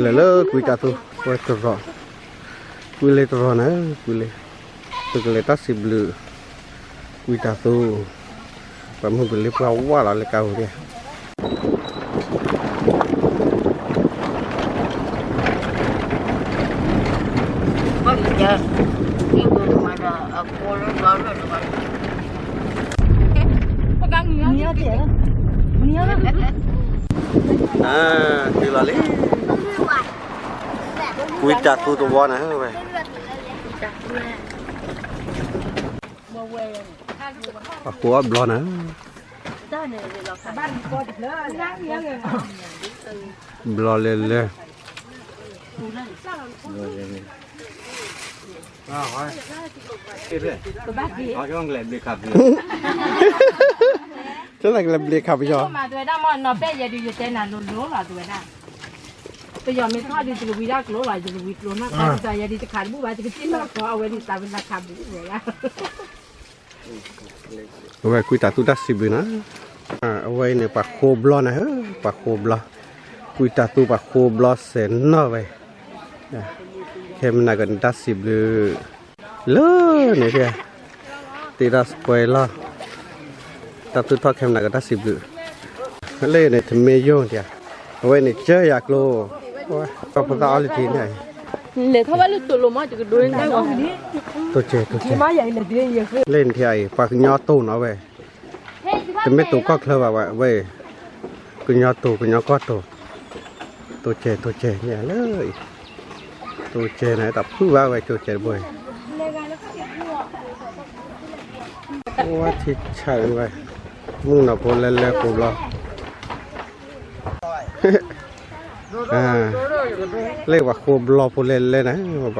လဲၤလၢကွံတၢ်သူ ဝဲတရီ, ကွံလ့တရီန့ၣ်, ကွံလ့, သုကလဲၤတၢ်စံးဘျုး, ကွံတၢ်သူ, ပှၤမုၢ်ကလ့ပှၢ်ဝါလီၤလၢကါပူၤသ့ၣ် တုၤလီၤလံ, ကွံတၢ်သူတဝီန့ၣ်ဝဲ, ပှၤဃိအီၣ်ဘျီန့ၣ်, ဘျီလဲၤလဲၤ ကလဲၤဘျ့ခးပယီၤ, မၤတဝဲဒၣ်မ့ၢ်နီၢ်ပဲၢ်ယဲဒုး ယတဲနၤလိၤလိၤလီၤတဝဲဒၣ်, ပယီၤမ့ၢ်ထီၣ်ဒုး ယကဝံဒၣ်ကျိလီၤ, ယကဝံကျိနီၢ်ကါ ယၤဒုးတခးတဘူၣ်ဘၣ် ယကစံၣ်နီၢ်ကီ အဝဲဒုးသးဝဲလၢခးဘူးဝဲဒၣ် အဝဲကွံတၢ်သူတၢ်စံးဘျုးန့ၣ်, အဝဲအံၤန့ၣ် ပှၤဃိဘျီန့ၣ်ဧၢ, ပှၤဃိဘျီ, ကွံတၢ်သူပှၤဃိဘျီစဲးနီၢ်ဝဲ, ခဲမနၤကန့ၣ်တၢ်စံးဘျုး, လၢန့ၣ်ဖဲ, တ့တၢ်စကွဲလီၤ, တၢ်သူၣ်ထီၣ်ခဲမနၤကတၢ်စံးဘျုး, လၢန့ၣ်တမ့ၢ်ယိၣ်ဒံးဧါ, အဝဲန့ၣ်ကၢယၤကျိ, ပှၤဖိသၣ်အီၤလၢက့ၤန့ၣ် လဲၤထီၣ်ဝဲလၢတိၤလိၤမး ယကဒိန့ၣ်, တိၤကဲၤ, တိၤကဲၤ, လၢန့ၣ်ထံအံၤ ပှၤကညီတိၤနီၤဝဲ, တမ့ၢ်တိၤကီၢ်ချၢဘၣ်ဝဲ, ကညီတိၤ ကညီကီၢ်တိၤ, တိၤကဲၤ တိၤကဲၤန့ၣ်လၢအံၤ, တိၤကဲၤန့ၣ် တၢ်ဖုၣ်ဘၣ်ဝဲ တိၤကဲၤတဘိအံၤ, ဝဲထံဆၣ်ဝဲ, မုၢ်နီၢ်ဖိလဲၤလဲၤဃိဘျီ လၢပှၤဃိဘျီဖိလဲၤလဲၤန့ၣ်, ပှၤ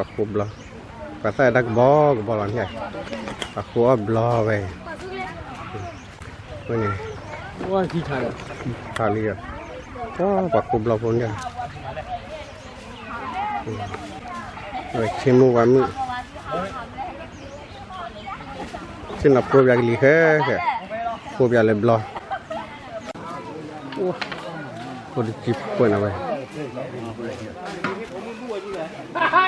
ဃိဘျီ, ပှၤသၣ်ဒၣ်ကဘီကဘီလီၤန့ၣ်, ပ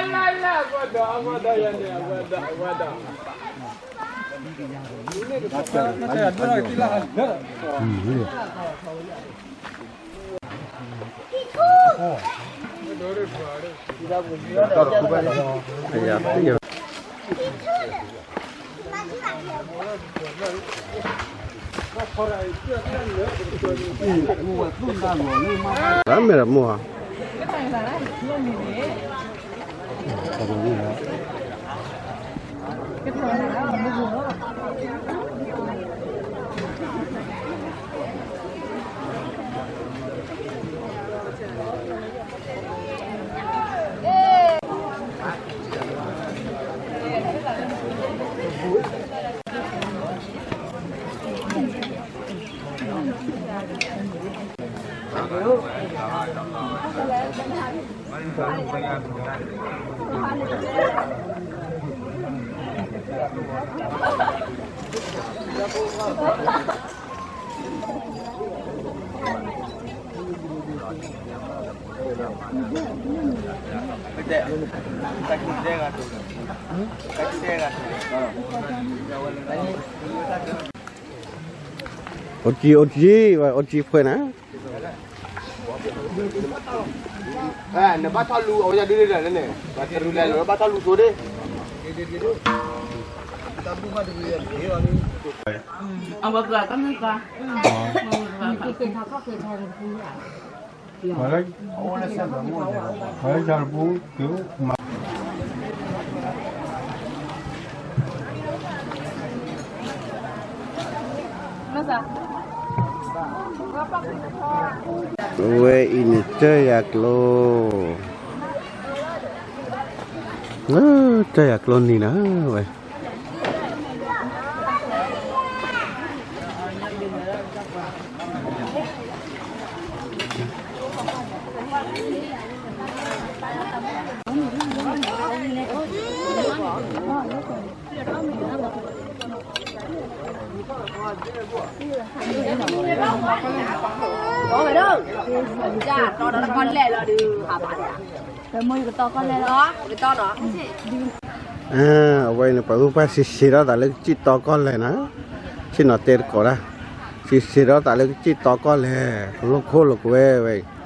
ှၤဃိအီၣ်ဘျီဝဲ, ဝဲန့ၣ်, ထးလံ, ပှၤဃိဘျီဖိန့ၣ်, ဝဲဆ့မုၢ်ဝါမုၢ် ဆ့ၣ်နီၤဖိပၠးကလံၤဃဲ, ဃဲ, ဖိပၠးလဲၤဘျီ, အိၣ်တကံဖှဲးနၤဝဲ, မ့ၢ်တမ့ၢ်ဧါ, အိၣ်ကံ အိၣ်ကံ ဝဲအိၣ်ကံဖှဲးနၤ, နဘၣ်ထီၣ်လူၤအဝဲဒၣ်ဒ်လဲၣ်န့ၣ်, ပှၤတရူးလဲၤလီၤဘၣ်ထီၣ်လူၤသိဒ့ၣ်, အဝဲပှၤကမ့ၢ်ပှၤ ပှၤလၢ ပှၤလၢတရူးကမၤ ဝဲအံၤန့ၣ် တၢ်ယၤကျိ, တၢ်ယၤကျိနံၤနၤဝဲ. အ တီဝဲဒၣ်, တီဒီးတကီၢ်လဲၢ်လီၤဒုး, ဟးဘၣ်, အဝဲန့ၣ် ပှၤဂုၢ်ပှၢ်စံးဆံးထီၣ်သးလၢကစံၣ်တီကီၢ်လဲၢ်နၤ, ဆ့ၣ်နီၤတဲတကိးဒၣ်, စံးဆံးထီၣ်သးလၢကစံၣ်တီကီၢ်လဲၢ်, ကလိၣ်ခိၣ်လိာ်ကွဲဝဲအံၤ,